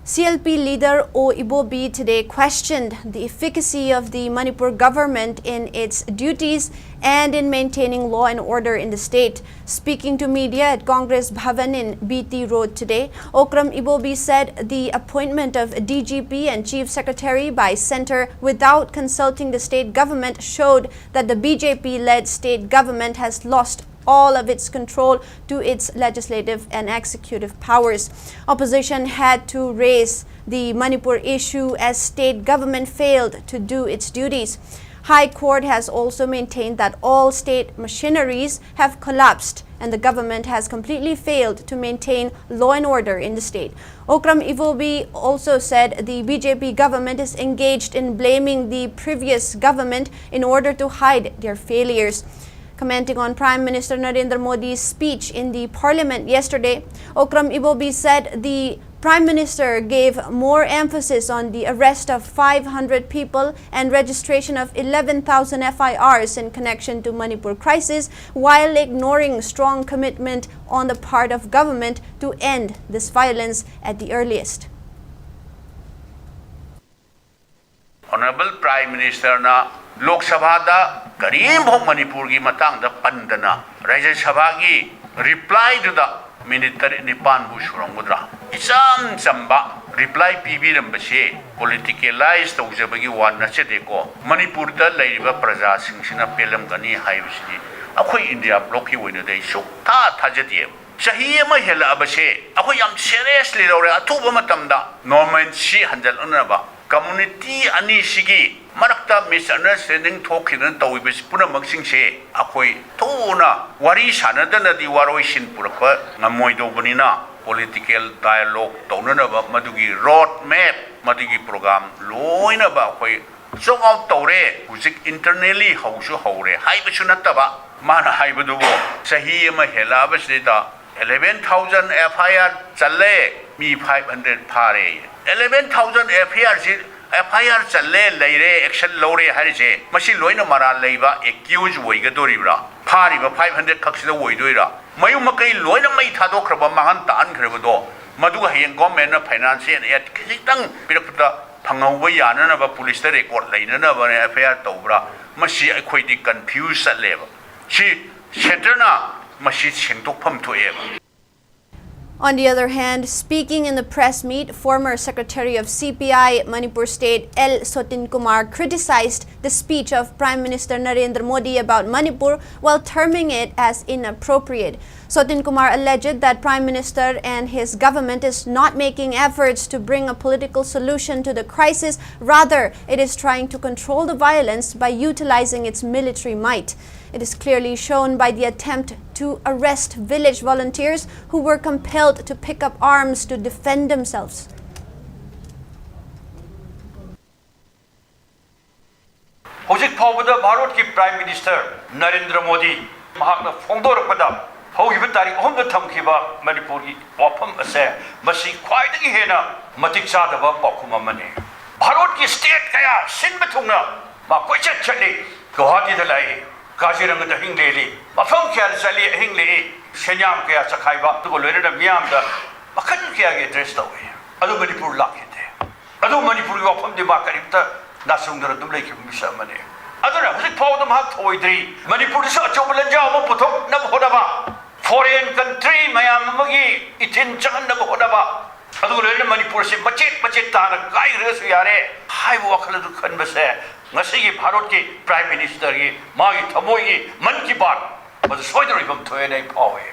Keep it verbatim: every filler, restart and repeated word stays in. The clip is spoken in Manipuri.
C L P leader O Ibobi today questioned the efficacy of the Manipur government in its duties and in maintaining law and order in the state. Speaking to media at Congress Bhavan in B T Road today, Okram Ibobi said the appointment of D G P and Chief Secretary by Centre without consulting the state government showed that the B J P-led state government has lost all of its control to its legislative and executive powers. Opposition had to raise the Manipur issue as state government failed to do its duties. High Court has also maintained that all state machineries have collapsed and the government has completely failed to maintain law and order in the state. Okram Ibobi also said the B J P government is engaged in blaming the previous government in order to hide their failures. Commenting on Prime Minister Narendra Modi's speech in the parliament yesterday, Okram Ibobi said the Prime Minister gave more emphasis on the arrest of five hundred people and registration of eleven thousand F I Rs in connection to Manipur crisis, while ignoring strong commitment on the part of government to end this violence at the earliest. Honorable Prime Ministerꯅ ꯂꯣꯛ ꯁꯚꯥꯗ ꯀꯔꯤꯝꯐꯥꯎ ꯃꯅꯤꯄꯨꯔꯒꯤ ꯃꯇꯥꯡꯗ ꯄꯟꯗꯅ, ꯔꯥꯖ꯭ꯌ ꯁꯚꯥꯒꯤ replyꯗꯨꯗ minute ꯇꯔꯦꯠ ꯅꯤꯄꯥꯟꯕꯨ ꯁꯨꯔꯝꯒꯗ꯭ꯔꯥ, ꯏꯆꯝ ꯆꯝꯕ reply ꯄꯤꯕꯤꯔꯝꯕꯁꯦ politicalize ꯇꯧꯖꯕꯒꯤ ꯋꯥ ꯅꯠꯆꯗꯦꯀꯣ꯫ ꯃꯅꯤꯄꯨꯔꯗ ꯂꯩꯔꯤꯕ ꯄ꯭ꯔꯖꯥꯁꯤꯡꯁꯤꯅ ꯄꯦꯜꯂꯝꯒꯅꯤ ꯍꯥꯏꯕꯁꯤꯗꯤ ꯑꯩꯈꯣꯏ India blockꯀꯤ ꯑꯣꯏꯅꯗꯤ ꯑꯩ ꯁꯨꯛꯊꯥ ꯊꯥꯖꯗꯦꯕ꯫ ꯆꯍꯤ ꯑꯃ ꯍꯦꯜꯂꯛꯑꯕꯁꯦ ꯑꯩꯈꯣꯏ ꯌꯥꯝ seriously ꯂꯧꯔꯦ꯫ ꯑꯊꯨꯕ ꯃꯇꯝꯗ normalcy ꯍꯟꯖꯜꯂꯛꯅꯕ, community ꯑꯅꯤꯁꯤꯒꯤ ꯃꯔꯛꯇ misunderstanding ꯊꯣꯛꯈꯤꯗꯅ ꯇꯧꯔꯤꯕꯁꯤ ꯄꯨꯝꯅꯃꯛꯁꯤꯡꯁꯦ ꯑꯩꯈꯣꯏ ꯊꯨꯅ ꯋꯥꯔꯤ ꯁꯥꯟꯅꯗꯅꯗꯤ ꯋꯥꯔꯣꯏꯁꯤꯟ ꯄꯨꯔꯛꯄ ꯉꯝꯃꯣꯏꯗꯧꯕꯅꯤꯅ, political dialogue ꯇꯧꯅꯅꯕ ꯃꯗꯨꯒꯤ road map, ꯃꯗꯨꯒꯤ program ꯂꯣꯏꯅꯕ ꯑꯩꯈꯣꯏ sort out ꯇꯧꯔꯦ꯫ ꯍꯧꯖꯤꯛ internally ꯍꯧꯁꯨ ꯍꯧꯔꯦ ꯍꯥꯏꯕꯁꯨ ꯅꯠꯇꯕ, ꯃꯥꯅ ꯍꯥꯏꯕꯗꯨꯕꯨ ꯆꯍꯤ ꯑꯃ ꯍꯦꯜꯂꯛꯑꯕꯁꯤꯗ eleven thousand F I R ꯆꯜꯂꯦ, ꯃꯤ five hundred ꯐꯥꯔꯦ꯫ Eleven thousand F I Rꯁꯤ, F I R ꯆꯜꯂꯦ, ꯂꯩꯔꯦ, action ꯂꯧꯔꯦ ꯍꯥꯏꯔꯤꯁꯦ, ꯃꯁꯤ ꯂꯣꯏꯅ ꯃꯔꯥꯜ ꯂꯩꯕ accused ꯑꯣꯏꯒꯗꯣꯔꯤꯕ꯭ꯔꯥ? ꯐꯥꯔꯤꯕ five hundred ꯈꯛꯁꯤꯗ ꯑꯣꯏꯗꯣꯏꯔꯥ? ꯃꯌꯨꯝ ꯃꯀꯩ ꯂꯣꯏꯅ ꯃꯩ ꯊꯥꯗꯣꯛꯈ꯭ꯔꯕ, ꯃꯥꯡꯍꯟ ꯇꯥꯛꯍꯟꯈ꯭ꯔꯕꯗꯣ ꯃꯗꯨꯒ ꯍꯌꯦꯡ ꯒꯣꯔꯃꯦꯟꯅ ꯐꯥꯏꯅꯥꯟꯁꯤꯌꯦꯜ ꯑꯦꯗ ꯈꯤꯖꯤꯛꯇꯪ ꯄꯤꯔꯛꯄꯗ ꯐꯪꯍꯧꯕ ꯌꯥꯅꯅꯕ ꯄꯨꯂꯤꯁꯇ ꯔꯦꯀꯣꯔꯗ ꯂꯩꯅꯅꯕꯅ ꯑꯦꯐ ꯑꯥꯏ ꯑꯥꯔ ꯇꯧꯕ꯭ꯔꯥ? ꯃꯁꯤ ꯑꯩꯈꯣꯏꯗꯤ ꯀꯟꯐ꯭ꯌꯨꯁ ꯆꯠꯂꯦꯕ꯫ ꯁꯤ ꯁꯦꯟꯇꯔꯅ ꯃꯁꯤ ꯁꯦꯡꯗꯣꯛꯐꯝ ꯊꯣꯛꯑꯦꯕ꯫ On the other hand, speaking in the press meet, former Secretary of C P I Manipur State L Sotin Kumar criticized the speech of Prime Minister Narendra Modi about Manipur while terming it as inappropriate. Sotin Kumar alleged that Prime Minister and his government is not making efforts to bring a political solution to the crisis, rather, it is trying to control the violence by utilizing its military might. It is clearly shown by the attempt to arrest village volunteers who were compelled to pick up arms to defend themselves. ꯍꯧꯖꯤꯛ ꯐꯥꯎꯕꯗ ꯚꯥꯔꯠꯀꯤ ꯄ꯭ꯔꯥꯏꯝ ꯃꯤꯅꯤꯁꯇꯔ ꯅꯔꯦꯟꯗ꯭ꯔ ꯃꯣꯗꯤ ꯃꯍꯥꯛꯅ ꯐꯣꯡꯗꯣꯔꯛꯄꯗ ꯍꯧꯈꯤꯕ ꯇꯥꯔꯤꯛ ꯑꯍꯨꯝꯗ ꯊꯝꯈꯤꯕ ꯃꯅꯤꯄꯨꯔꯒꯤ ꯋꯥꯐꯝ ꯑꯁꯦ ꯃꯁꯤ ꯈ꯭ꯋꯥꯏꯗꯒꯤ ꯍꯦꯟꯅ ꯃꯇꯤꯛ ꯆꯥꯗꯕ ꯄꯥꯎꯈꯨꯝ ꯑꯃꯅꯤ꯫ ꯚꯥꯔꯠꯀꯤ ꯁ꯭ꯇꯦꯠ ꯀꯌꯥ ꯁꯤꯟꯕ ꯊꯨꯡꯅ ꯃꯥ ꯀꯣꯏꯆꯠ ꯆꯠꯂꯤ꯫ ꯒꯨꯋꯥꯍꯥꯇꯤꯗ ꯂꯥꯛꯏ, ꯀꯥꯖꯤꯔꯪꯒꯗ ꯑꯍꯤꯡ ꯂꯦꯛꯂꯤ, ꯃꯐꯝ ꯀꯌꯥꯗ ꯆꯠꯂꯤ, ꯑꯍꯤꯡ ꯂꯦꯛꯏ, ꯁꯦꯟꯌꯥꯝ ꯀꯌꯥ ꯆꯈꯥꯏꯕ, ꯑꯗꯨꯒ ꯂꯣꯏꯅꯅ ꯃꯤꯌꯥꯝꯗ ꯃꯈꯜ ꯀꯌꯥꯒꯤ ꯑꯦꯗ꯭ꯔꯦꯁ ꯇꯧꯏ꯫ ꯑꯗꯨ ꯃꯅꯤꯄꯨꯔ ꯂꯥꯛꯈꯤꯗꯦ꯫ ꯑꯗꯨ ꯃꯅꯤꯄꯨꯔꯒꯤ ꯋꯥꯐꯝꯗꯤ ꯃꯥ ꯀꯔꯤꯝꯇ ꯅꯥꯆꯨꯡꯗꯅ ꯑꯗꯨꯝ ꯂꯩꯈꯤꯕ ꯃꯤꯁꯛ ꯑꯃꯅꯤ꯫ ꯑꯗꯨꯅ ꯍꯧꯖꯤꯛ ꯐꯥꯎꯕꯗ ꯃꯍꯥꯛ ꯊꯧꯑꯣꯏꯗ꯭ꯔꯤ꯫ ꯃꯅꯤꯄꯨꯔꯗꯁꯨ ꯑꯆꯧꯕ ꯂꯥꯟꯖꯥꯎ ꯑꯃ ꯄꯨꯊꯣꯛꯅꯕ ꯍꯣꯠꯅꯕ, ꯐꯣꯔꯦꯟ ꯀꯟꯇ꯭ꯔꯤ ꯃꯌꯥꯝ ꯑꯃꯒꯤ ꯏꯊꯤꯟ ꯆꯪꯍꯟꯅꯕ ꯍꯣꯠꯅꯕ, ꯑꯗꯨꯒ ꯂꯣꯏꯅꯅ ꯃꯅꯤꯄꯨꯔꯁꯤ ꯃꯆꯦꯠ ꯃꯆꯦꯠ ꯇꯥꯅ ꯀꯥꯏꯈ꯭ꯔꯒꯁꯨ ꯌꯥꯔꯦ ꯍꯥꯏꯕ ꯋꯥꯈꯜ ꯑꯗꯨ ꯈꯟꯕꯁꯦ ꯉꯁꯤꯒꯤ ꯚꯥꯔꯠꯀꯤ ꯄ꯭ꯔꯥꯏꯝ ꯃꯤꯅꯤꯁꯇꯔꯒꯤ ꯃꯥꯒꯤ ꯊꯃꯣꯏꯒꯤ ꯃꯟ ꯀꯤ ꯕꯥꯠ ꯃꯗꯨ ꯁꯣꯏꯗꯅ ꯑꯣꯏꯐꯝ ꯊꯣꯛꯑꯦꯅ ꯑꯩ ꯐꯥꯎꯏ꯫